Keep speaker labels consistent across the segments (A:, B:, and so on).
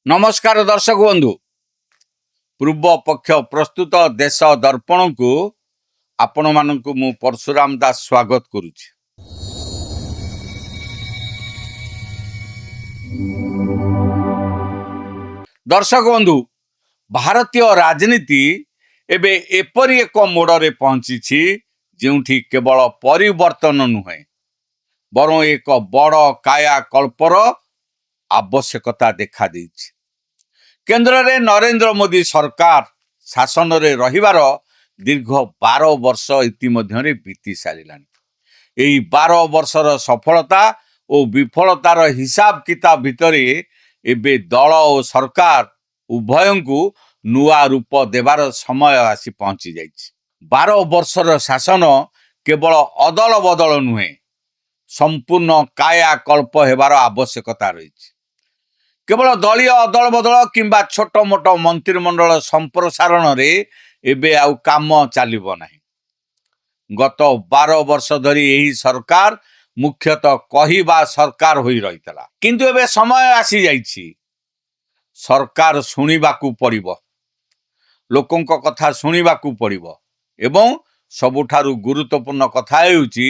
A: ନମସ୍କାର ଦର୍ଶକ ବନ୍ଧୁ। ପୂର୍ବ ପକ୍ଷ ପ୍ରସ୍ତୁତ ଦେଶ ଦର୍ପଣକୁ ଆପଣମାନଙ୍କୁ ମୁଁ ପରଶୁରାମ ଦାସ ସ୍ୱାଗତ କରୁଛି। ଦର୍ଶକ ବନ୍ଧୁ, ଭାରତୀୟ ରାଜନୀତି ଏବେ ଏପରି ଏକ ମୋଡ଼ରେ ପହଞ୍ଚିଛି, ଯେଉଁଠି କେବଳ ପରିବର୍ତ୍ତନ ନୁହେଁ, ବରଂ ଏକ ବଡ଼ କାୟାକଳ୍ପର ଆବଶ୍ୟକତା ଦେଖାଦେଇଛି। କେନ୍ଦ୍ରରେ ନରେନ୍ଦ୍ର ମୋଦି ସରକାର ଶାସନରେ ରହିବାର ଦୀର୍ଘ 12 ବର୍ଷ ଇତିମଧ୍ୟରେ ବିତି ସାରିଲାଣି। ଏହି 12 ବର୍ଷର ସଫଳତା ଓ ବିଫଳତାର ହିସାବ କିତାବ ଭିତରେ ଏବେ ଦଳ ଓ ସରକାର ଉଭୟଙ୍କୁ ନୂଆ ରୂପ ଦେବାର ସମୟ ଆସି ପହଞ୍ଚି ଯାଇଛି। 12 ବର୍ଷର ଶାସନ କେବଳ ଅଦଳ ବଦଳ ନୁହେଁ, ସମ୍ପୂର୍ଣ୍ଣ କାୟାକଳ୍ପ ହେବାର ଆବଶ୍ୟକତା ରହିଛି। କେବଳ ଦଳୀୟ ଅଦଳ ବଦଳ କିମ୍ବା ଛୋଟ ମୋଟ ମନ୍ତ୍ରିମଣ୍ଡଳ ସମ୍ପ୍ରସାରଣରେ ଏବେ ଆଉ କାମ ଚାଲିବ ନାହିଁ। ଗତ 12 ବର୍ଷ ଧରି ଏହି ସରକାର ମୁଖ୍ୟତଃ କହିବା ସରକାର ହୋଇ ରହିଥିଲା। କିନ୍ତୁ ଏବେ ସମୟ ଆସିଯାଇଛି, ସରକାର ଶୁଣିବାକୁ ପଡ଼ିବ, ଲୋକଙ୍କ କଥା ଶୁଣିବାକୁ ପଡ଼ିବ ଏବଂ ସବୁଠାରୁ ଗୁରୁତ୍ୱପୂର୍ଣ୍ଣ କଥା ହେଉଛି,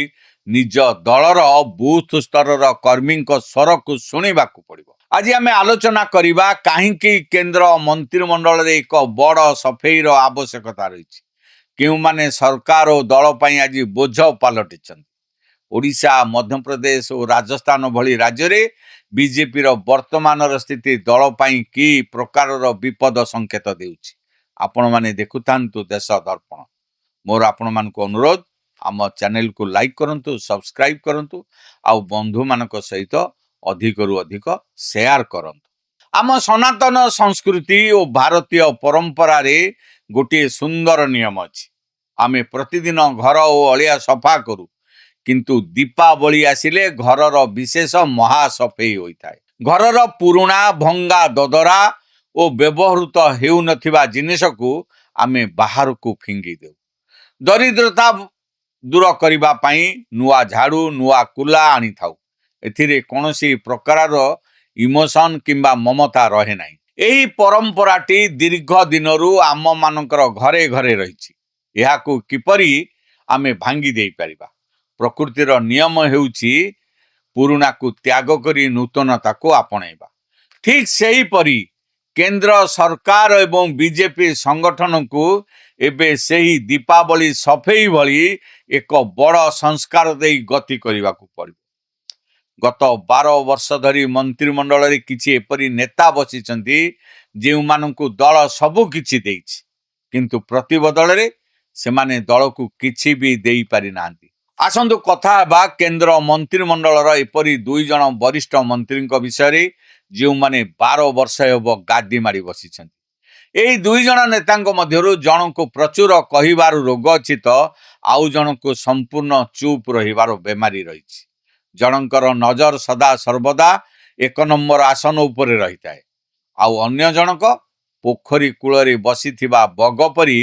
A: ନିଜ ଦଳର ବୁଥ ସ୍ତରର କର୍ମୀଙ୍କ ସ୍ୱରକୁ ଶୁଣିବାକୁ ପଡ଼ିବ। ଆଜି ଆମେ ଆଲୋଚନା କରିବା, କାହିଁକି କେନ୍ଦ୍ର ମନ୍ତ୍ରିମଣ୍ଡଳରେ ଏକ ବଡ଼ ସଫେଇର ଆବଶ୍ୟକତା ରହିଛି, କେଉଁମାନେ ସରକାର ଓ ଦଳ ପାଇଁ ଆଜି ବୋଝ ପାଲଟିଛନ୍ତି, ଓଡ଼ିଶା, ମଧ୍ୟପ୍ରଦେଶ ଓ ରାଜସ୍ଥାନ ଭଳି ରାଜ୍ୟରେ ବିଜେପିର ବର୍ତ୍ତମାନର ସ୍ଥିତି ଦଳ ପାଇଁ କି ପ୍ରକାରର ବିପଦ ସଂକେତ ଦେଉଛି। ଆପଣମାନେ ଦେଖୁଥାନ୍ତୁ ଦେଶ ଦର୍ପଣ। ମୋର ଆପଣମାନଙ୍କୁ ଅନୁରୋଧ, ଆମ ଚ୍ୟାନେଲକୁ ଲାଇକ୍ କରନ୍ତୁ, ସବସ୍କ୍ରାଇବ୍ କରନ୍ତୁ ଆଉ ବନ୍ଧୁମାନଙ୍କ ସହିତ ଅଧିକରୁ ଅଧିକ ସେୟାର କରନ୍ତୁ। ଆମ ସନାତନ ସଂସ୍କୃତି ଓ ଭାରତୀୟ ପରମ୍ପରାରେ ଗୋଟିଏ ସୁନ୍ଦର ନିୟମ ଅଛି। ଆମେ ପ୍ରତିଦିନ ଘର ଓ ଅଳିଆ ସଫା କରୁ, କିନ୍ତୁ ଦୀପାବଳି ଆସିଲେ ଘରର ବିଶେଷ ମହାସଫେଇ ହୋଇଥାଏ। ଘରର ପୁରୁଣା, ଭଙ୍ଗା, ଦଦରା ଓ ବ୍ୟବହୃତ ହେଉନଥିବା ଜିନିଷକୁ ଆମେ ବାହାରକୁ ଫିଙ୍ଗି ଦେଉ। ଦରିଦ୍ରତା ଦୂର କରିବା ପାଇଁ ନୂଆ ଝାଡ଼ୁ, ନୂଆ କୁଲା ଆଣିଥାଉ। ଏଥିରେ କୌଣସି ପ୍ରକାରର ଇମୋସନ କିମ୍ବା ମମତା ରହେ ନାହିଁ। ଏହି ପରମ୍ପରାଟି ଦୀର୍ଘ ଦିନରୁ ଆମମାନଙ୍କର ଘରେ ଘରେ ରହିଛି। ଏହାକୁ କିପରି ଆମେ ଭାଙ୍ଗି ଦେଇପାରିବା? ପ୍ରକୃତିର ନିୟମ ହେଉଛି ପୁରୁଣାକୁ ତ୍ୟାଗ କରି ନୂତନତାକୁ ଆପଣେଇବା। ଠିକ୍ ସେହିପରି କେନ୍ଦ୍ର ସରକାର ଏବଂ ବିଜେପି ସଂଗଠନକୁ ଏବେ ସେହି ଦୀପାବଳି ସଫେଇ ଭଳି ଏକ ବଡ଼ ସଂସ୍କାର ଦେଇ ଗତି କରିବାକୁ ପଡ଼ିବ। ଗତ 12 ବର୍ଷ ଧରି ମନ୍ତ୍ରିମଣ୍ଡଳରେ କିଛି ଏପରି ନେତା ବସିଛନ୍ତି, ଯେଉଁମାନଙ୍କୁ ଦଳ ସବୁ କିଛି ଦେଇଛି, କିନ୍ତୁ ପ୍ରତିବଦଳରେ ସେମାନେ ଦଳକୁ କିଛି ବି ଦେଇପାରି ନାହାନ୍ତି। ଆସନ୍ତୁ କଥା ହେବା କେନ୍ଦ୍ର ମନ୍ତ୍ରିମଣ୍ଡଳର ଏପରି ଦୁଇ ଜଣ ବରିଷ୍ଠ ମନ୍ତ୍ରୀଙ୍କ ବିଷୟରେ, ଯେଉଁମାନେ 12 ବର୍ଷ ହେବ ଗାଦି ମାଡ଼ି ବସିଛନ୍ତି। ଏହି ଦୁଇ ଜଣ ନେତାଙ୍କ ମଧ୍ୟରୁ ଜଣଙ୍କୁ ପ୍ରଚୁର କହିବାର ରୋଗ ଅଛି ତ ଆଉ ଜଣଙ୍କୁ ସମ୍ପୂର୍ଣ୍ଣ ଚୁପ୍ ରହିବାର ବେମାରୀ ରହିଛି। ଜଣଙ୍କର ନଜର ସଦା ସର୍ବଦା ଏକ ନମ୍ବର ଆସନ ଉପରେ ରହିଥାଏ, ଆଉ ଅନ୍ୟ ଜଣକ ପୋଖରୀ କୂଳରେ ବସିଥିବା ବଗ ପରି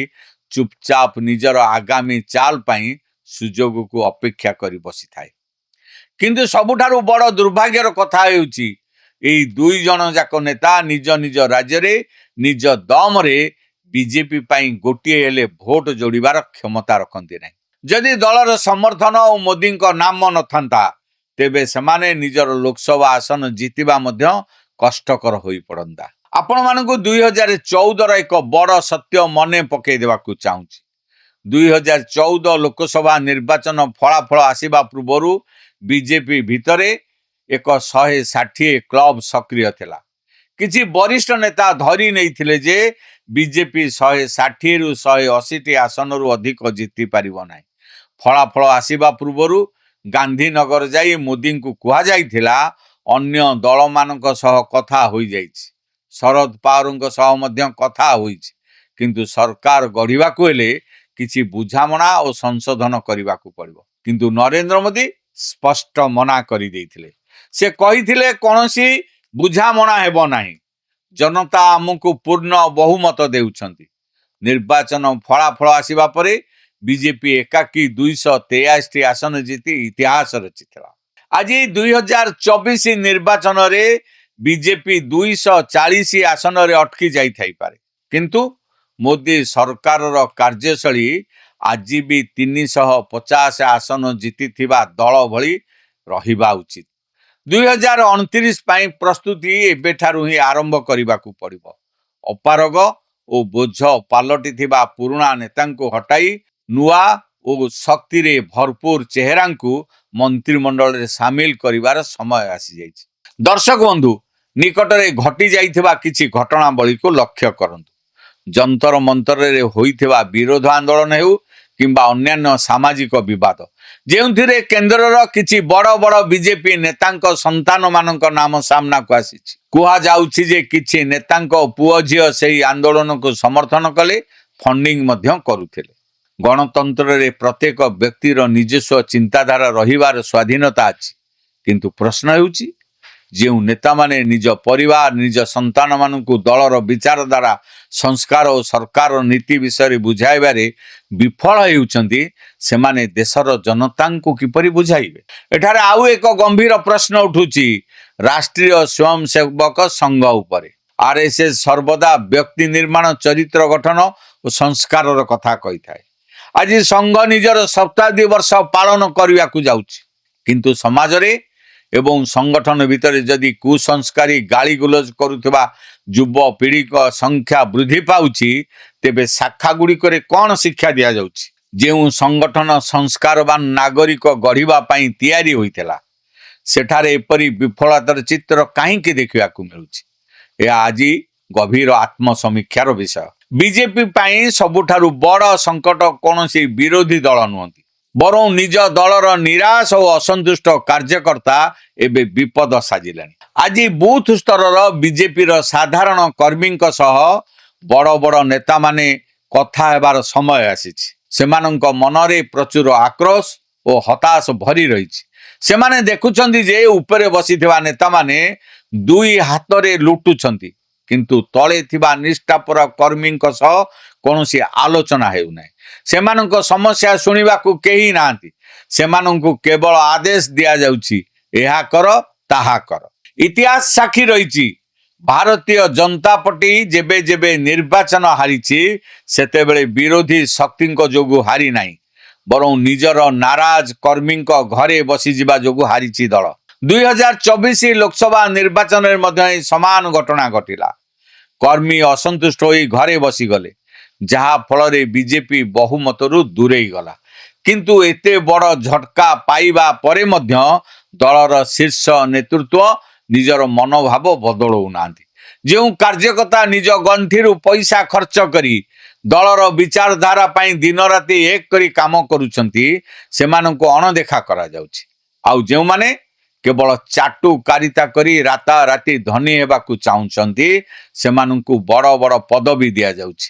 A: ଚୁପଚାପ ନିଜର ଆଗାମୀ ଚାଲ ପାଇଁ ସୁଯୋଗକୁ ଅପେକ୍ଷା କରି ବସିଥାଏ। କିନ୍ତୁ ସବୁଠାରୁ ବଡ଼ ଦୁର୍ଭାଗ୍ୟର କଥା ହେଉଛି, ଏଇ ଦୁଇ ଜଣ ଯାକ ନେତା ନିଜ ନିଜ ରାଜ୍ୟରେ ନିଜ ଦମରେ ବିଜେପି ପାଇଁ ଗୋଟିଏ ହେଲେ ଭୋଟ ଯୋଡ଼ିବାର କ୍ଷମତା ରଖନ୍ତି ନାହିଁ। ଯଦି ଦଳର ସମର୍ଥନ ଓ ମୋଦିଙ୍କ ନାମ ନଥାନ୍ତା, ତେବେ ସେମାନେ ନିଜର ଲୋକସଭା ଆସନ ଜିତିବା ମଧ୍ୟ କଷ୍ଟକର ହୋଇପଡ଼ନ୍ତା। ଆପଣମାନଙ୍କୁ 2014ର ଏକ ବଡ଼ ସତ୍ୟ ମନେ ପକାଇ ଦେବାକୁ ଚାହୁଁଛି। 2014 ଲୋକସଭା ନିର୍ବାଚନ ଫଳାଫଳ ଆସିବା ପୂର୍ବରୁ ବିଜେପି ଭିତରେ ଏକ 160 କ୍ଲବ ସକ୍ରିୟ ଥିଲା। କିଛି ବରିଷ୍ଠ ନେତା ଧରି ନେଇଥିଲେ ଯେ ବିଜେପି 160ରୁ 180ଟି ଆସନରୁ ଅଧିକ ଜିତି ପାରିବ ନାହିଁ। ଫଳାଫଳ ଆସିବା ପୂର୍ବରୁ ଗାନ୍ଧୀନଗର ଯାଇ ମୋଦିଙ୍କୁ କୁହାଯାଇଥିଲା, ଅନ୍ୟ ଦଳମାନଙ୍କ ସହ କଥା ହୋଇଯାଇଛି, ଶରଦ ପାୱାରଙ୍କ ସହ ମଧ୍ୟ କଥା ହୋଇଛି, କିନ୍ତୁ ସରକାର ଗଢ଼ିବାକୁ ହେଲେ କିଛି ବୁଝାମଣା ଓ ସଂଶୋଧନ କରିବାକୁ ପଡ଼ିବ। କିନ୍ତୁ ନରେନ୍ଦ୍ର ମୋଦି ସ୍ପଷ୍ଟ ମନା କରିଦେଇଥିଲେ। ସେ କହିଥିଲେ, କୌଣସି ବୁଝାମଣା ହେବ ନାହିଁ, ଜନତା ଆମକୁ ପୂର୍ଣ୍ଣ ବହୁମତ ଦେଉଛନ୍ତି। ନିର୍ବାଚନ ଫଳାଫଳ ଆସିବା ପରେ ବିଜେପି ଏକାକୀ 283ଟି ଆସନ ଜିତି ଇତିହାସ ରଚିଥିଲା। ଆଜି 2024 ନିର୍ବାଚନରେ ବିଜେପି 240 ଆସନରେ ଅଟକି ଯାଇଥାଇପାରେ, କିନ୍ତୁ ମୋଦି ସରକାରର କାର୍ଯ୍ୟଶୈଳୀ ଆଜି ବି 350 ଆସନ ଜିତିଥିବା ଦଳ ଭଳି ରହିବା ଉଚିତ। 2029 ପାଇଁ ପ୍ରସ୍ତୁତି ଏବେଠାରୁ ହିଁ ଆରମ୍ଭ କରିବାକୁ ପଡ଼ିବ। ଅପାରଗ ଓ ବୋଝ ପାଲଟିଥିବା ପୁରୁଣା ନେତାଙ୍କୁ ହଟାଇ ନୂଆ ଓ ଶକ୍ତିରେ ଭରପୁର ଚେହେରାଙ୍କୁ ମନ୍ତ୍ରିମଣ୍ଡଳରେ ସାମିଲ କରିବାର ସମୟ ଆସିଯାଇଛି। ଦର୍ଶକ ବନ୍ଧୁ, ନିକଟରେ ଘଟି ଯାଇଥିବା କିଛି ଘଟଣାବଳୀକୁ ଲକ୍ଷ୍ୟ କରନ୍ତୁ। ଯନ୍ତର ମନ୍ତରରେ ହୋଇଥିବା ବିରୋଧ ଆନ୍ଦୋଳନ ହେଉ କିମ୍ବା ଅନ୍ୟାନ୍ୟ ସାମାଜିକ ବିବାଦ, ଯେଉଁଥିରେ କେନ୍ଦ୍ରର କିଛି ବଡ଼ ବଡ଼ ବିଜେପି ନେତାଙ୍କ ସନ୍ତାନମାନଙ୍କ ନାମ ସାମ୍ନାକୁ ଆସିଛି। କୁହାଯାଉଛି ଯେ କିଛି ନେତାଙ୍କ ପୁଅ ଝିଅ ସେହି ଆନ୍ଦୋଳନକୁ ସମର୍ଥନ କଲେ, ଫଣ୍ଡିଂ ମଧ୍ୟ କରୁଥିଲେ। ଗଣତନ୍ତ୍ରରେ ପ୍ରତ୍ୟେକ ବ୍ୟକ୍ତିର ନିଜସ୍ୱ ଚିନ୍ତାଧାରା ରହିବାର ସ୍ୱାଧୀନତା ଅଛି। କିନ୍ତୁ ପ୍ରଶ୍ନ ହେଉଛି, ଯେଉଁ ନେତାମାନେ ନିଜ ପରିବାର, ନିଜ ସନ୍ତାନମାନଙ୍କୁ ଦଳର ବିଚାରଧାରା, ସଂସ୍କାର ଓ ସରକାରର ନୀତି ବିଷୟରେ ବୁଝାଇବାରେ ବିଫଳ ହେଉଛନ୍ତି, ସେମାନେ ଦେଶର ଜନତାଙ୍କୁ କିପରି ବୁଝାଇବେ? ଏଠାରେ ଆଉ ଏକ ଗମ୍ଭୀର ପ୍ରଶ୍ନ ଉଠୁଛି ରାଷ୍ଟ୍ରୀୟ ସ୍ୱୟଂସେବକ ସଂଘ ଉପରେ। ଆରଏସଏସ ସର୍ବଦା ବ୍ୟକ୍ତି ନିର୍ମାଣ, ଚରିତ୍ର ଗଠନ ଓ ସଂସ୍କାରର କଥା କହିଥାଏ। ଆଜି ସଂଘ ନିଜର ଶତାବ୍ଦୀ ବର୍ଷ ପାଳନ କରିବାକୁ ଯାଉଛି। କିନ୍ତୁ ସମାଜରେ ଏବଂ ସଂଗଠନ ଭିତରେ ଯଦି କୁସଂସ୍କାରୀ, ଗାଳିଗୁଲଜ କରୁଥିବା ଯୁବପିଢ଼ିଙ୍କ ସଂଖ୍ୟା ବୃଦ୍ଧି ପାଉଛି, ତେବେ ଶାଖା ଗୁଡ଼ିକରେ କ'ଣ ଶିକ୍ଷା ଦିଆଯାଉଛି? ଯେଉଁ ସଂଗଠନ ସଂସ୍କାରବାନ ନାଗରିକ ଗଢ଼ିବା ପାଇଁ ତିଆରି ହୋଇଥିଲା, ସେଠାରେ ଏପରି ବିଫଳତାର ଚିତ୍ର କାହିଁକି ଦେଖିବାକୁ ମିଳୁଛି? ଏହା ଆଜି ଗଭୀର ଆତ୍ମସମୀକ୍ଷାର ବିଷୟ। ବିଜେପି ପାଇଁ ସବୁଠାରୁ ବଡ଼ ସଙ୍କଟ କୌଣସି ବିରୋଧୀ ଦଳ ନୁହନ୍ତି, ବରଂ ନିଜ ଦଳର ନିରାଶ ଓ ଅସନ୍ତୁଷ୍ଟ କାର୍ଯ୍ୟକର୍ତ୍ତା ଏବେ ବିପଦ ସାଜିଲେଣି। ଆଜି ବୁଥ ସ୍ତରର ବିଜେପିର ସାଧାରଣ କର୍ମୀଙ୍କ ସହ ବଡ଼ ବଡ଼ ନେତାମାନେ କଥା ହେବାର ସମୟ ଆସିଛି। ସେମାନଙ୍କ ମନରେ ପ୍ରଚୁର ଆକ୍ରୋଶ ଓ ହତାଶ ଭରି ରହିଛି। ସେମାନେ ଦେଖୁଛନ୍ତି ଯେ ଉପରେ ବସିଥିବା ନେତାମାନେ ଦୁଇ ହାତରେ ଲୁଟୁଛନ୍ତି, କିନ୍ତୁ ତଳେ ଥିବା ନିଷ୍ଠାପର କର୍ମୀଙ୍କ ସହ କୌଣସି ଆଲୋଚନା ହେଉନାହିଁ। ସେମାନଙ୍କ ସମସ୍ୟା ଶୁଣିବାକୁ କେହି ନାହାନ୍ତି। ସେମାନଙ୍କୁ କେବଳ ଆଦେଶ ଦିଆଯାଉଛି, ଏହା କର, ତାହା କର। ଇତିହାସ ସାକ୍ଷୀ ରହିଛି, ଭାରତୀୟ ଜନତା ପାର୍ଟି ଯେବେ ଯେବେ ନିର୍ବାଚନ ହାରିଛି, ସେତେବେଳେ ବିରୋଧୀ ଶକ୍ତିଙ୍କ ଯୋଗୁଁ ହାରି ନାହିଁ, ବରଂ ନିଜର ନାରାଜ କର୍ମୀଙ୍କ ଘରେ ବସିଯିବା ଯୋଗୁଁ ହାରିଛି ଦଳ। 2024 ଲୋକସଭା ନିର୍ବାଚନରେ ମଧ୍ୟ ଏହି ସମାନ ଘଟଣା ଘଟିଲା। କର୍ମୀ ଅସନ୍ତୁଷ୍ଟ ହୋଇ ଘରେ ବସିଗଲେ, ଯାହା ଫଳରେ ବିଜେପି ବହୁମତରୁ ଦୂରେଇ ଗଲା। କିନ୍ତୁ ଏତେ ବଡ଼ ଝଟକା ପାଇବା ପରେ ମଧ୍ୟ ଦଳର ଶୀର୍ଷ ନେତୃତ୍ୱ ନିଜର ମନୋଭାବ ବଦଳାଉନାହାନ୍ତି। ଯେଉଁ କାର୍ଯ୍ୟକର୍ତ୍ତା ନିଜ ଗଣ୍ଠିରୁ ପଇସା ଖର୍ଚ୍ଚ କରି ଦଳର ବିଚାରଧାରା ପାଇଁ ଦିନରାତି ଏକ କରି କାମ କରୁଛନ୍ତି, ସେମାନଙ୍କୁ ଅଣଦେଖା କରାଯାଉଛି। ଆଉ ଯେଉଁମାନେ କେବଳ ଚାଟୁକାରିତା କରି ରାତାରାତି ଧନୀ ହେବାକୁ ଚାହୁଁଛନ୍ତି, ସେମାନଙ୍କୁ ବଡ଼ ବଡ଼ ପଦବୀ ଦିଆଯାଉଛି।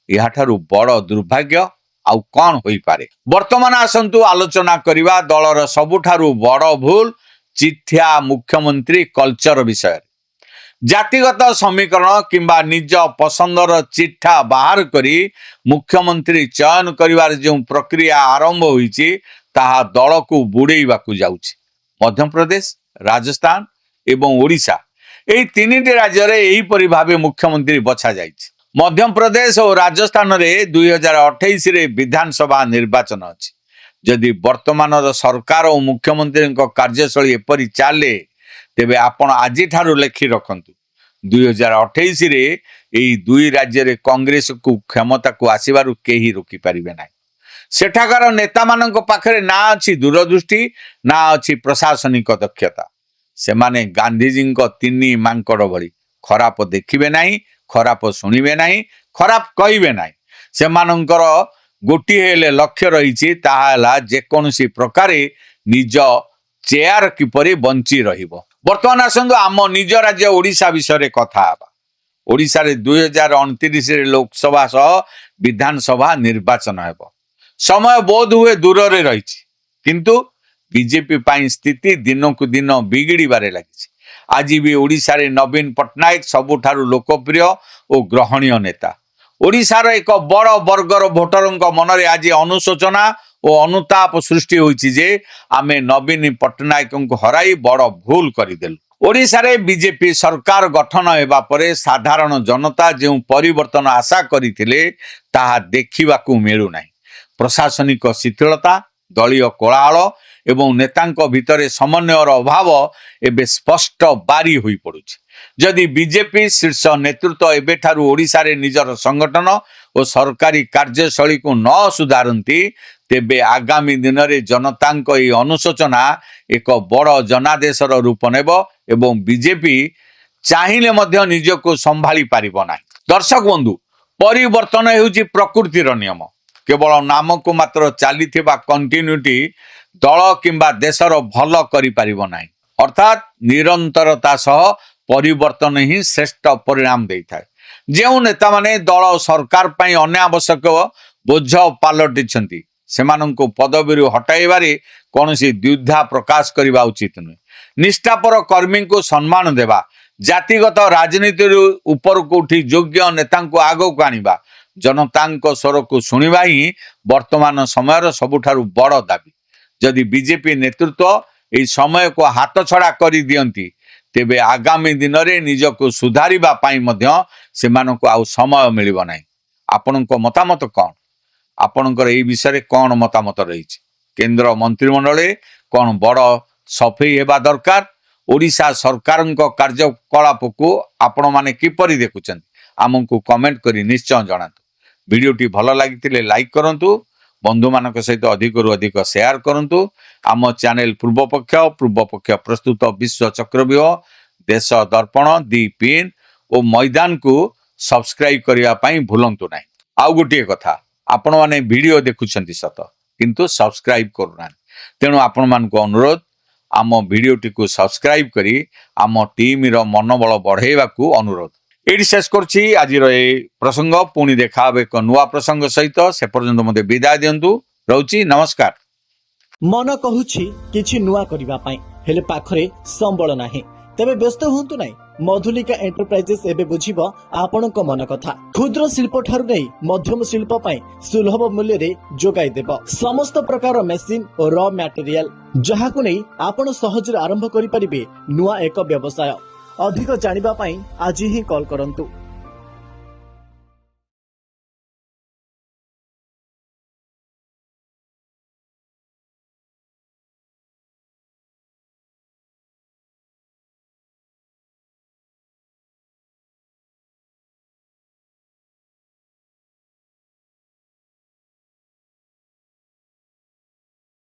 A: ଏହାଠାରୁ ବଡ଼ ଦୁର୍ଭାଗ୍ୟ ଆଉ କଣ ହୋଇପାରେ? ବର୍ତ୍ତମାନ ଆସନ୍ତୁ ଆଲୋଚନା କରିବା ଦଳର ସବୁଠାରୁ ବଡ଼ ଭୁଲ, ଚିଠା ମୁଖ୍ୟମନ୍ତ୍ରୀ କଲଚର ବିଷୟରେ। ଜାତିଗତ ସମୀକରଣ କିମ୍ବା ନିଜ ପସନ୍ଦର ଚିଠା ବାହାର କରି ମୁଖ୍ୟମନ୍ତ୍ରୀ ଚୟନ କରିବାର ଯେଉଁ ପ୍ରକ୍ରିୟା ଆରମ୍ଭ ହୋଇଛି, ତାହା ଦଳକୁ ବୁଡ଼େଇବାକୁ ଯାଉଛି। ମଧ୍ୟପ୍ରଦେଶ, ରାଜସ୍ଥାନ ଏବଂ ଓଡ଼ିଶା, ଏହି ତିନିଟି ରାଜ୍ୟରେ ଏହିପରି ଭାବେ ମୁଖ୍ୟମନ୍ତ୍ରୀ ବଛାଯାଇଛି। ମଧ୍ୟପ୍ରଦେଶ ଓ ରାଜସ୍ଥାନରେ 2028ରେ ବିଧାନସଭା ନିର୍ବାଚନ ଅଛି। ଯଦି ବର୍ତ୍ତମାନର ସରକାର ଓ ମୁଖ୍ୟମନ୍ତ୍ରୀଙ୍କ କାର୍ଯ୍ୟଶୈଳୀ ଏପରି ଚାଲେ, ତେବେ ଆପଣ ଆଜିଠାରୁ ଲେଖି ରଖନ୍ତୁ, 2028ରେ ଏହି ଦୁଇ ରାଜ୍ୟରେ କଂଗ୍ରେସକୁ କ୍ଷମତାକୁ ଆସିବାରୁ କେହି ରୋକିପାରିବେ ନାହିଁ। ସେଠାକାର ନେତାମାନଙ୍କ ପାଖରେ ନା ଅଛି ଦୂରଦୃଷ୍ଟି, ନା ଅଛି ପ୍ରଶାସନିକ ଦକ୍ଷତା। ସେମାନେ ଗାନ୍ଧିଜୀଙ୍କ ତିନି ମାଙ୍କଡ଼ ଭଳି, ଖରାପ ଦେଖିବେ ନାହିଁ, ଖରାପ ଶୁଣିବେ ନାହିଁ, ଖରାପ କହିବେ ନାହିଁ। ସେମାନଙ୍କର ଗୋଟିଏ ହେଲେ ଲକ୍ଷ୍ୟ ରହିଛି, ତାହା ହେଲା ଯେକୌଣସି ପ୍ରକାରେ ନିଜ ଚେୟାର କିପରି ବଞ୍ଚି ରହିବ। ବର୍ତ୍ତମାନ ଆସନ୍ତୁ ଆମ ନିଜ ରାଜ୍ୟ ଓଡ଼ିଶା ବିଷୟରେ କଥା ହେବା। ଓଡ଼ିଶାରେ 2029ରେ ଲୋକସଭା ସହ ବିଧାନସଭା ନିର୍ବାଚନ ହେବ। ସମୟ ବୋଧ ହୁଏ ଦୂରରେ ରହିଛି, କିନ୍ତୁ ବିଜେପି ପାଇଁ ସ୍ଥିତି ଦିନକୁ ଦିନ ବିଗିଡ଼ିବାରେ ଲାଗିଛି। ଆଜି ବି ଓଡ଼ିଶାରେ ନବୀନ ପଟ୍ଟନାୟକ ସବୁଠାରୁ ଲୋକପ୍ରିୟ ଓ ଗ୍ରହଣୀୟ ନେତା। ଓଡ଼ିଶାର ଏକ ବଡ଼ ବର୍ଗର ଭୋଟରଙ୍କ ମନରେ ଆଜି ଅନୁଶୋଚନା ଓ ଅନୁତାପ ସୃଷ୍ଟି ହୋଇଛି ଯେ ଆମେ ନବୀନ ପଟ୍ଟନାୟକଙ୍କୁ ହରାଇ ବଡ଼ ଭୁଲ କରିଦେଲୁ। ଓଡ଼ିଶାରେ ବିଜେପି ସରକାର ଗଠନ ହେବା ପରେ ସାଧାରଣ ଜନତା ଯେଉଁ ପରିବର୍ତ୍ତନ ଆଶା କରିଥିଲେ, ତାହା ଦେଖିବାକୁ ମିଳୁନାହିଁ। ପ୍ରଶାସନିକ ଶିଥିଳତା, ଦଳୀୟ କୋଳାହଳ ଏବଂ ନେତାଙ୍କ ଭିତରେ ସମନ୍ୱୟର ଅଭାବ ଏବେ ସ୍ପଷ୍ଟ ବାରି ହୋଇପଡୁଛି। ଯଦି ବିଜେପି ଶୀର୍ଷ ନେତୃତ୍ୱ ଏବେଠାରୁ ଓଡ଼ିଶାରେ ନିଜର ସଂଗଠନ ଓ ସରକାରୀ କାର୍ଯ୍ୟଶୈଳୀକୁ ନ ସୁଧାରନ୍ତି, ତେବେ ଆଗାମୀ ଦିନରେ ଜନତାଙ୍କ ଏହି ଅନୁଶୋଚନା ଏକ ବଡ଼ ଜନାଦେଶର ରୂପ ନେବ ଏବଂ ବିଜେପି ଚାହିଁଲେ ମଧ୍ୟ ନିଜକୁ ସମ୍ଭାଳି ପାରିବ ନାହିଁ। ଦର୍ଶକ ବନ୍ଧୁ, ପରିବର୍ତ୍ତନ ହେଉଛି ପ୍ରକୃତିର ନିୟମ। କେବଳ ନାମକୁ ମାତ୍ର ଚାଲିଥିବା କଣ୍ଟିନ୍ୟୁଟି ଦଳ କିମ୍ବା ଦେଶର ଭଲ କରିପାରିବ ନାହିଁ। ଅର୍ଥାତ୍ ନିରନ୍ତରତା ସହ ପରିବର୍ତ୍ତନ ହିଁ ଶ୍ରେଷ୍ଠ ପରିଣାମ ଦେଇଥାଏ। ଯେଉଁ ନେତାମାନେ ଦଳ ଓ ସରକାର ପାଇଁ ଅନାବଶ୍ୟକ ବୋଝ ପାଲଟିଛନ୍ତି, ସେମାନଙ୍କୁ ପଦବୀରୁ ହଟାଇବାରେ କୌଣସି ଦ୍ୱିଧା ପ୍ରକାଶ କରିବା ଉଚିତ ନୁହେଁ। ନିଷ୍ଠାପର କର୍ମୀଙ୍କୁ ସମ୍ମାନ ଦେବା, ଜାତିଗତ ରାଜନୀତିରୁ ଉପରକୁ ଉଠି ଯୋଗ୍ୟ ନେତାଙ୍କୁ ଆଗକୁ ଆଣିବା, ଜନତାଙ୍କ ସ୍ୱରକୁ ଶୁଣିବା ହିଁ ବର୍ତ୍ତମାନ ସମୟର ସବୁଠାରୁ ବଡ଼ ଦାବି। ଯଦି ବିଜେପି ନେତୃତ୍ୱ ଏହି ସମୟକୁ ହାତଛଡ଼ା କରିଦିଅନ୍ତି, ତେବେ ଆଗାମୀ ଦିନରେ ନିଜକୁ ସୁଧାରିବା ପାଇଁ ମଧ୍ୟ ସେମାନଙ୍କୁ ଆଉ ସମୟ ମିଳିବ ନାହିଁ। ଆପଣଙ୍କ ମତାମତ କ'ଣ? ଆପଣଙ୍କର ଏଇ ବିଷୟରେ କ'ଣ ମତାମତ ରହିଛି? କେନ୍ଦ୍ର ମନ୍ତ୍ରିମଣ୍ଡଳରେ କ'ଣ ବଡ଼ ସଫେଇ ହେବା ଦରକାର? ଓଡ଼ିଶା ସରକାରଙ୍କ କାର୍ଯ୍ୟକଳାପକୁ ଆପଣମାନେ କିପରି ଦେଖୁଛନ୍ତି? ଆମକୁ କମେଣ୍ଟ କରି ନିଶ୍ଚୟ ଜଣାନ୍ତୁ। ଭିଡ଼ିଓଟି ଭଲ ଲାଗିଥିଲେ ଲାଇକ୍ କରନ୍ତୁ, ବନ୍ଧୁମାନଙ୍କ ସହିତ ଅଧିକରୁ ଅଧିକ ସେୟାର କରନ୍ତୁ। ଆମ ଚ୍ୟାନେଲ ପୂର୍ବପକ୍ଷ, ପୂର୍ବପକ୍ଷ ପ୍ରସ୍ତୁତ ବିଶ୍ୱ ଚକ୍ରବ୍ୟୁହ, ଦେଶ ଦର୍ପଣ, ଦି ପିନ୍ ଓ ମଇଦାନକୁ ସବସ୍କ୍ରାଇବ କରିବା ପାଇଁ ଭୁଲନ୍ତୁ ନାହିଁ। ଆଉ ଗୋଟିଏ କଥା, ଆପଣମାନେ ଭିଡ଼ିଓ ଦେଖୁଛନ୍ତି ସତ, କିନ୍ତୁ ସବସ୍କ୍ରାଇବ କରୁନାହାନ୍ତି। ତେଣୁ ଆପଣମାନଙ୍କୁ ଅନୁରୋଧ, ଆମ ଭିଡ଼ିଓଟିକୁ ସବସ୍କ୍ରାଇବ କରି ଆମ ଟିମ୍ର ମନୋବଳ ବଢ଼ାଇବାକୁ ଅନୁରୋଧ। ଏଇଠି ଶେଷ କରୁଛି ଆଜିର ଏଇ ପ୍ରସଙ୍ଗ। ପୁଣି ଦେଖା ହେବ ଏକ ନୂଆ ପ୍ରସଙ୍ଗ ସହିତ। ସେ ପର୍ଯ୍ୟନ୍ତ ମୋତେ ବିଦାୟ ଦିଅନ୍ତୁ। ରହୁଛି, ନମସ୍କାର।
B: ମନ କହୁଛି କିଛି ନୂଆ କରିବା ପାଇଁ, ହେଲେ ପାଖରେ ସମ୍ବଳ ନାହିଁ। ତେବେ ବ୍ୟସ୍ତ ହୁଅନ୍ତୁ ନାହିଁ, ମଧୁଲିକା ଏଣ୍ଟରପ୍ରାଇଜେସ୍ ଏବେ ବୁଝିବ ଆପଣଙ୍କ ମନ କଥା। କ୍ଷୁଦ୍ର ଶିଳ୍ପ ଠାରୁ ନେଇ ମଧ୍ୟମ ଶିଳ୍ପ ପାଇଁ ସୁଲଭ ମୂଲ୍ୟରେ ଯୋଗାଇ ଦେବ ସମସ୍ତ ପ୍ରକାର ମେସିନ୍ ଓ ର ମ୍ୟାଟେରିଆଲ, ଯାହାକୁ ନେଇ ଆପଣ ସହଜରେ ଆରମ୍ଭ କରିପାରିବେ ନୂଆ ଏକ ବ୍ୟବସାୟ। ଅଧିକ ଜାଣିବା ପାଇଁ ଆଜି ହିଁ କଲ୍ କରନ୍ତୁ।